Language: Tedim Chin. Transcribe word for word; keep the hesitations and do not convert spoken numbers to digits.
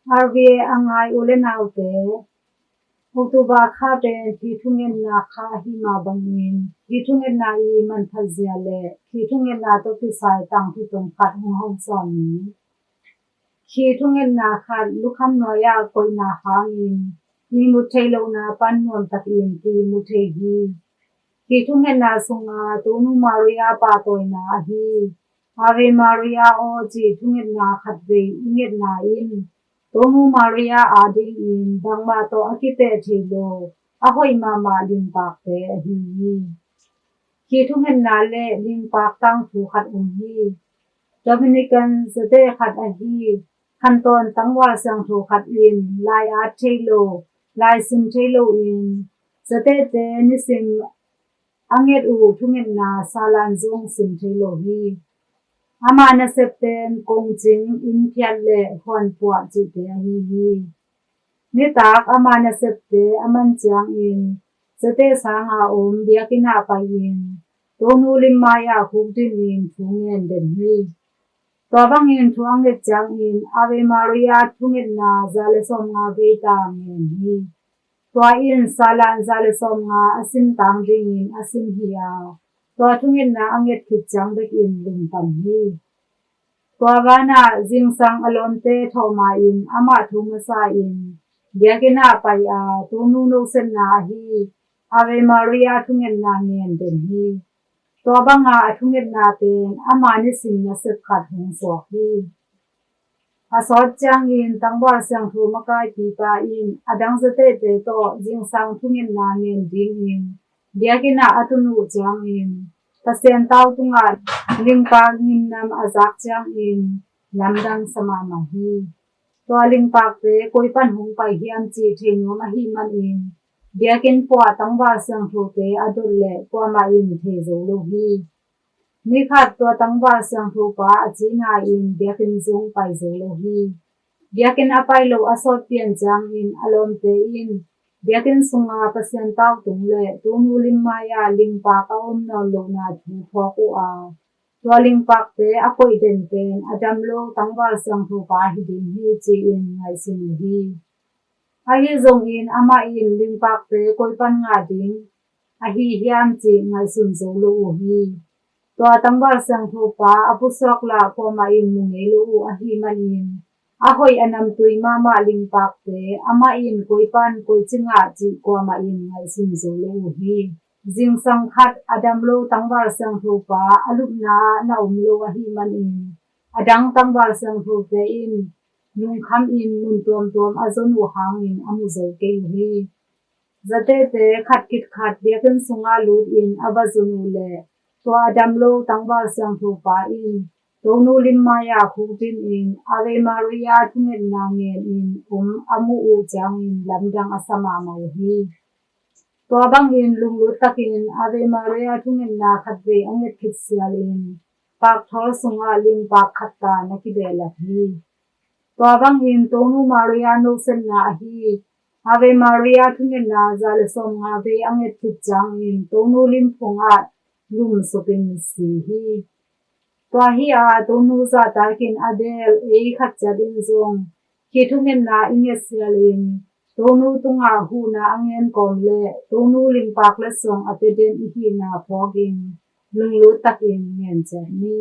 R V A a ngai u le naute, October kha pen khi thungetna kha ahi mah bangin, khi thungetna i manphatzia le khi thungetna tawh kisai tangthu tong khat hong hawmsawn ni. Khi thungetna khat lukham nuai-ah koihna hangin ihmut theih lohna pan nuamtakin kimu thei hi. Khi thungetna sunga Tonu Maria pahtawina ahi Ave Maria aw cih thungetna khatvei i ngetna in Tonu Maria adingin bangmah tawh a kiteh thei lo a hoih mahmah lingpakte ahi hi. Khi thungetna le lingpak tangthu khat om hi. Dominican zate khat ahi khantawn tangval siangtho khat in lai at thei lo, lai sim thei loin zatete nisim a nget uh thungetna salan zong sim thei lo hi. Ama nasep pen kongcing, innphiat le huanpuah cihte ahi hi. Nitak ama nasepte a man ciangin zate sanga om biakinn ah pai-in Tonu limmai-ah khukdin in thu ngen den hi. Tua bangin thu a nget ciangin Ave Maria thungetna za le sawmnga vei ta ngen hi. Tua in salan za le sawmnga a simtang dingin a sim hi a, tua thungetna a nget khit ciang bekin lungpang hi. Tua vanah zingsang a lawmte thawhma in amah thu masa in biakinn ah pai a Tonu nosetna ahi Ave Maria thungetna ngen den hi. Tua banga a thungetna pen ama nisim nasep khat hong suak hi. A sawt ciangin tangval siangtho makaipipa in a dang zatete tawh zingsang thungetna ngen dingin biakinn ah a tun uh ciangin Pasian tau tungah lingpak ngimnam a zak ciangin lamdang sa mahmah hi. Tua lingpakte koi pan hong pai hiam cih thei nuam ahih manin biakinn puah tangval siangthote a dot leh kuamah in thei zo lo hi. Nikhat tua tangval siangtho pa a cina in biakinn zong pai zo lo hi. Biakinn a pai loh a sawt pian ciangin a lawmte in biakinn sunga Pasian tau tung le Tonu limmai-ah lingpak a om nawn lohna thu phawk uh a, tua lingpakte a koih den pen a dam lo tangval siangtho pa hi ding hi ci-in ngaihsun uh hi. Ahi zongin amah in lingpakte koi pan ngah ding ahi hiam cih ngaihsun zo lo uh hi. Tua tangval siangtho pa a pusuak lah kuamah in mu ngei lo uh ahih manin a hoih a namtui mahmah lingpakte amah in koi pan koici ngah cih kuamah in ngaihsun zo lo uh hi. Zingsang khat a dam lo tangval siangtho pa a lupna ah na om lo ahih manin a dang tangval siangthote in lungkham in mun tuamtuam a zon uh hangin a mu zo kei uh hi. Zatete khat khit khat biakinn sungah lut in a va zon uh leh tua a dam lo tangval siangtho pa in Tonu limmai-ah khukdin in Ave Maria thungetna ngen in om a muh uh ciangin lamdang a sa mahmah uh hi. Tua bangin lunglut takin Ave Maria thungetna khatvei a nget khit sialin pakthol sungah lingpak khat ta na kibehlap hi. Tua bangin Tonu Maria nosetna ahi Ave Maria thungetna za le sawmnga vei a nget khit ciangin Tonu lim phungah lumsupin si hi. Tua hi a Tonu zahtakin a bel ei khat ciat in zong khi thungetna i nget sialin Tonu tungah huhna a ngen kawm le Tonu lingpak le suang a pia den i hihna phawkin lunglut takin ngen ciat ni.